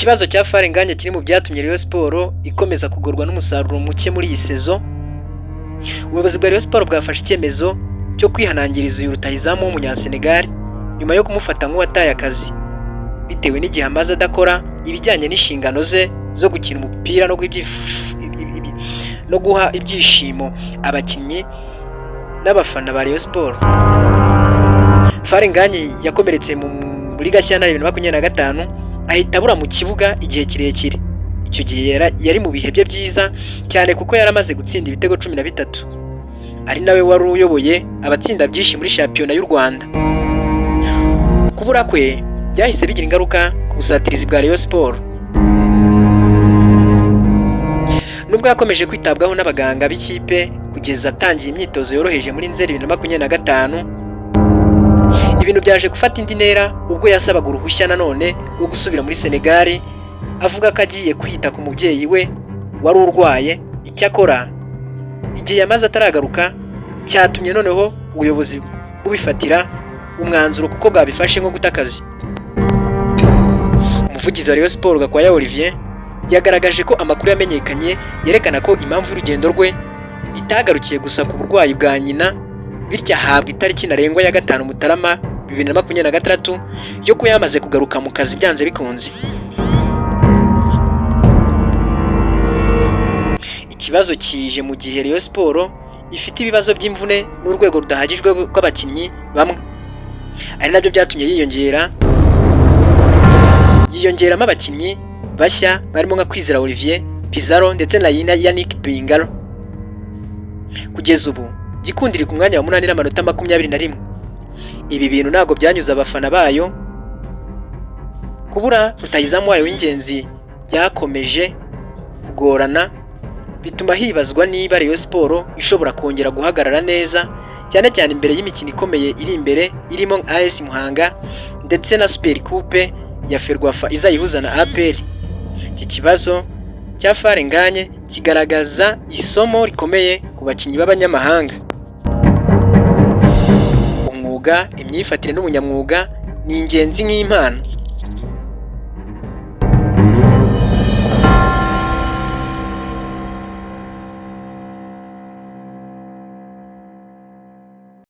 Ikibazo cya Fall Ngagne kiri mu byatumye Rayon Sports ikomeza kugorwa n'umusaruro muke muri iyi saison. Ubuyobozi bwa Rayon Sports bwafashe icyemezo cyo kwihanangiriza uyu rutahizamu w'Umunyasenegal nyuma yo kumufata nk'uwataye akazi bitewe n'igihe amaze adakora ibijyanye n'inshingano ze zo gukina umupira no guha ibyishimo abakinnyi n'abafana ba Rayon Sports. Fall Ngagne yakomeretse muri Gashyantare 2025, ahita abura mu kibuga igihe kirekire. Icyo gihe yari mu bihe bye byiza cyane kuko yari amaze gutsinda ibitego 13, ari nawe wari uyoboye abatsinda byinshi muri shampiyona y'u Rwanda. Kubura kwe byahise bigira ingaruka ku busatirizi bwa Rayon Sports. Nubwo yakomeje kwitabwaho n'abaganga b'ikipe kugeza atangiye imyitozo yoroheje muri Nzeri 2025, ibintu byaje gufata indi ntera ubwo yasabaga uruhushya nanone rwo gusubira muri Senegal, avuga ko agiye kwita ku mubyeyi we wari urwaye. Icyakora igihe yamaze ataragaruka cyatumye noneho ubuyobozi bubifatira umwanzuro kuko bwabifashe nko guta akazi. Umuvugizi wa Rayon Sports, Gakwaya Olivier, yagaragaje ko amakuru yamenyekanye yerekana ko impamvu y'urugendo rwe itagarukiye gusa ku burwayi bwa nyina, bityo ahabwa itariki ntarengwa ya 5 Mutarama 2026 yo kuba yamaze kugaruka mu kazi byanze bikunze. Ikibazo kije mu gihe Rayon Sports ifite ibibazo by'imvune n'urwego rudahagijwe rw'abakinnyi bamwe, ari nabyo byatumye yiyongeramo abakinnyi bashya barimo nka Kwizera Olivier Pizarro ndetse na Yannick Bingalo. Kugeza ubu Gikundiro iri ku mwanya wa 8 n'amanota 21. Ibi bintu ntabwo byanyuze abafana bayo. Kubura rutahizamu wayo w'ingenzi byakomeje kugorana, bituma hibazwa niba Rayon Sports ishobora kongera guhagarara neza, cyane cyane imbere y'imikino ikomeye iri imbere irimo AS Muhanga ndetse na Super Coupe ya Ferwafa izayihuza na APR. Iki kibazo cya Fall Ngagne kigaragaza isomo rikomeye ku bakinnyi b'abanyamahanga: umwuga, imyifatire n'ubunyamwuga ni ingenzi nk'impano.